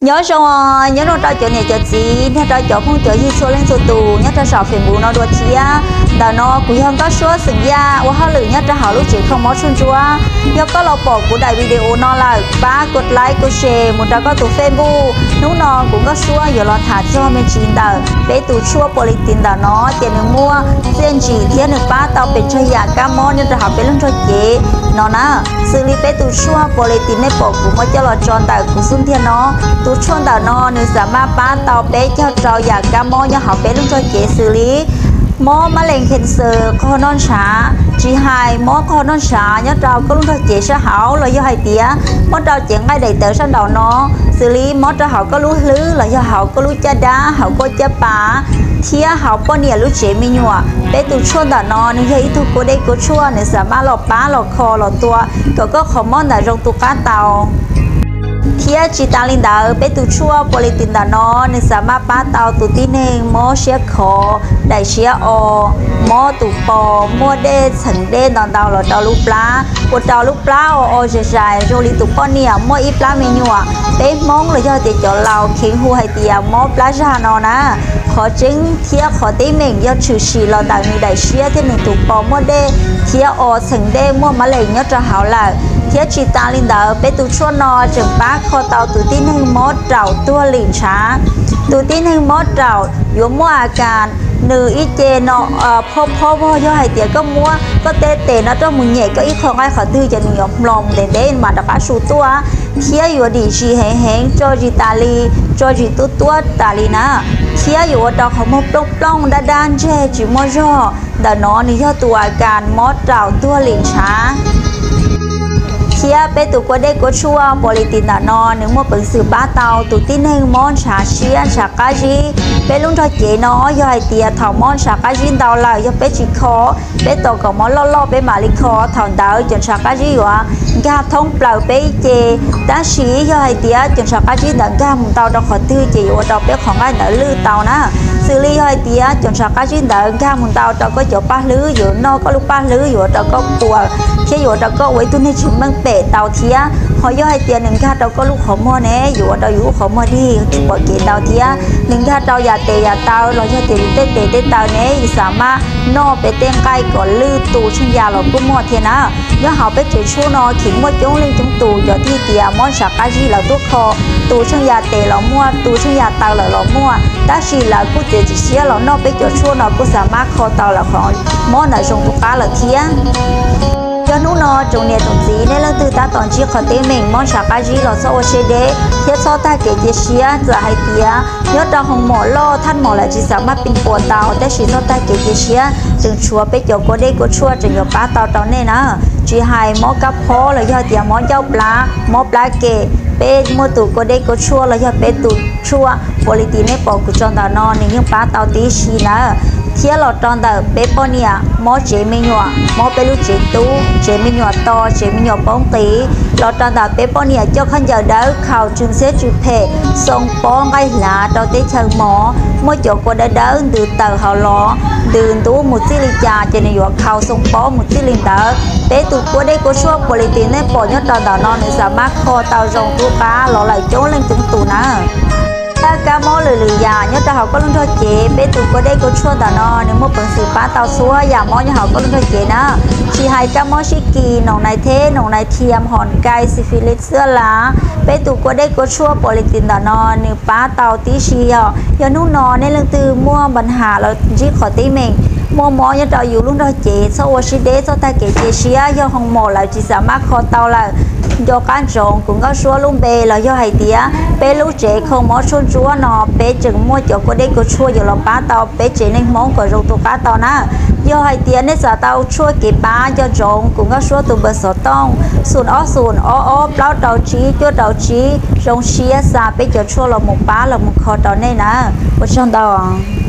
Nyob zoo, nyob zoo rau cov niam cov txiv, nrog rau cov phooj cov ywg txhua leej txhua tus nyob rau saum Facebook no dua thiab. Ntawm no kuv yog Nkauj Suab xeem Yaj ua hauj lwm nyob rau hauv lub tsev kho mob tshuaj ntsuab. Yog koj los pom kuv daim video no lawm, pab kuv like kuv share mus rau koj tus Facebook. Hnub no kuv Nkauj Suab yuav los tham txog me ntsis ntawm peb tus tshuaj pos lis tis ntawm no ces nws muaj txiaj ntsim thiab nws pab tau pes tsawg yam kab mob nyob rau hauv peb lub nrog cev no na. Xws li peb tus tshuaj pos lis tis nej pom kuv muab coj los tso ntawm kuv xub ntiag no, tus tshuaj ntawm no nws xam maj pab tau peb caug rau yam kab mob nyob hauv peb lub nrog cev xws li mob mab lees khees xws, qhov noj ntshav, tsis hais mob qhov noj ntshav nyob rau koj lub nrog cev sab hauv los yog hais tias mob rau cev nqaij daim tawv sab nraum no, xws li mob rau hauv koj lub hlwb los yog hauv koj lub caj dab, hauv koj caj pas, thiab hauv poj niam lub tsev me nyuam. Peb tus tshuaj ntawm no nws yog ib tug kua dej kua tshuaj, nws xam maj los pab los kho los tua kom koj qhov mob ntawd zoo tu qab tau. Thiab tsis tas li ntawd, peb tus tshuaj pos lis tis ntawm no nws xam maj pab tau tus tib neeg mob siab khov, daim siab o, mob tus pos, muaj dej txheem dej ntau ntau los rau lub plab, ua rau lub plab o o zais zais zoo li tus poj niam muaj ib plab me nyuam. Peb Hmoob los yog tias cov laus kheev hu hais tias mob plab zag no na. Qhov tseeb thiab qhov teeb meem yog tshwm sim los ntawm nws daim siab thiab nws tus pos muaj dej thiab o txheem dej muaj mab lees nyob rau hauv lawm. Thiab tsis tas li ntawd, peb tus tshuaj no tseem pab kho tau tus tib neeg mob raum tuag lim ntshav. Tus tib neeg mob raum yuav muaj a kas, nws ib ce no phob phob vog, yog hais tias koj muab koj tej tes no roj mus nyem koj ib qho nqaij qhov twg ces nws yuav hmlo ntev ntev mas rov qab su tuaj, thiab yuav dim zis heev heev, tso zis tas li, tso zis tuab tuab tas li na, thiab yuav ua rau qhov muag plooj plooj dab dab ntseg tsis muaj zog. Ntawm no nws yog tus a kas mob raum tuag lim ntshav. Thiab peb tus kua dej kua tshuaj pos lis tis ntawm no nws muaj peev xwm pab tau tus tib neeg mob ntshav siab ntshav qab zib. Peb lub nrog cev no yog hais tias thaum mob ntshav qab zib ntau lawm yog peb tsis kho, peb tos kom mob loj loj peb mam li kho, thaum ntawd cov ntshav qab zib yuav nkag thoob plaws peb ib ce. Tab sis yog hais tias cov ntshav qab zib ntawd nkag mus ntau rau qhov twg ces yuav ua rau peb qhov nqaij ntawd lwj tau na. Xws li yog hais tias cov ntshav qab zib ntawd nkag mus ntau rau koj cov paj hlwb, yuav noj koj lub paj hlwb, yuav ua rau koj puas, thiab yuav ua rau koj ua ib tug neeg tsis meej pem tau thiab. Ho yog hais tias nws nkag rau koj lub qhov muag ne, yuav ua rau yus lub qhov muag dig tsis pom kev ntau thiab. Nws nkag rau yam tes yam taw los yog tias yus tej tes tej taw ne, yus xam maj noj peb tej nqaij kom lwj tu tsheej ya los kuj muaj thiab na. Nyob hauv peb tsev tshuaj no tseem muaj coob leej coob tus cov thij tias mob ntshav qab zib lawv tuaj kho, tu tsheej ya tes los muaj, tu tsheej ya taw lawm los muaj, tab sis lawv kuj txiav txim siab los noj peb cov tshuaj no kuj xam maj kho tau lawv qhov mob ntawd zoo tu qab lawm thiab. Yog hnub no tsoom niam tsoom txiv nej leej twg tab tom ntsib qhov teeb meem mob ntshav qab zib los txhob ua siab deb thiab txhob tag kev cia siab. Txawm hais tias nyob rau hoo mom loj thaj mom lawv tsis xam maj pib puas tau, tab sis txhob tag kev cia siab, tseem tshuav peb cov kua dej kua tshuaj tseem yuav pab tau rau nej na. Tsis hais mob kab phob los yog tias mob ncauj plab, mob plab kem, peb muaj tus kua dej kua tshuaj los yog peb tus tshuaj pos lis tis nej pom kuv tso ntawm no nws yeej pab tau tib si nawb. Thiab los rau ntawm peb poj niam mob tsev me nyuam, mob peb lub tsev tub, tsev me nyuam to, tsev me nyuam poob qis, los rau ntawm peb poj niam coj khaub ncaws dawb khaus tsw ntxhiab tsw phem, xoo pob nqaij hlav rau teb chaws mos, muaj cov kua dawb dawb ntws tawm hauv los, ntws ntub mus txij li cas ces nws yuav khaus xoo pob mus txij li ntawd. Peb tus kua dej kua tshuaj pos lis tis nej pom nyob rau ntawm no nws xam maj kho tau zoo tu qab los lawm coob leej coob tus na. Yog kab mob lwm lwm yam nyob rau hauv koj lub nrog cev, peb tus kua dej kua tshuaj ntawm no nws muaj peev xwm pab tau txhua yam mob nyob hauv koj lub nrog cev na. Tsis hais kab mob sib kis, noom nais theb, noom nais thiam, hom kai, xi fi lis, xwb las, peb tus kua dej kua tshuaj pos lis tis ntawm no nws pab tau tib si. Yog, yog hnub no nej leej twg muaj npa nham los ntsib qhov teeb meem muaj mob nyob rau yus lub nrog cev, txhob ua siab deb, txhob tag kev cia siab. Yog hoo mom lawv tsis xam maj kho tau lawm, nco qab ntsoov kuv Nkauj Suab lub npe los yog hais tias peb lub tsev kho mob tshuaj ntsuab no peb tseem muaj cov kua dej kua tshuaj yuav los pab tau peb tsev neeg Hmoob kom zoo tu qab tau na. Yog hais tias nej xav tau tshuaj kev pab nco ntsoov kuv Nkauj Suab tus npawb xov tooj xoom ob xoom ob ob plaub rau tsib cuaj rau tsib. Zoo siab xa peb cov tshuaj los mus pab los mus kho rau nej na. Ua tsaug ntau.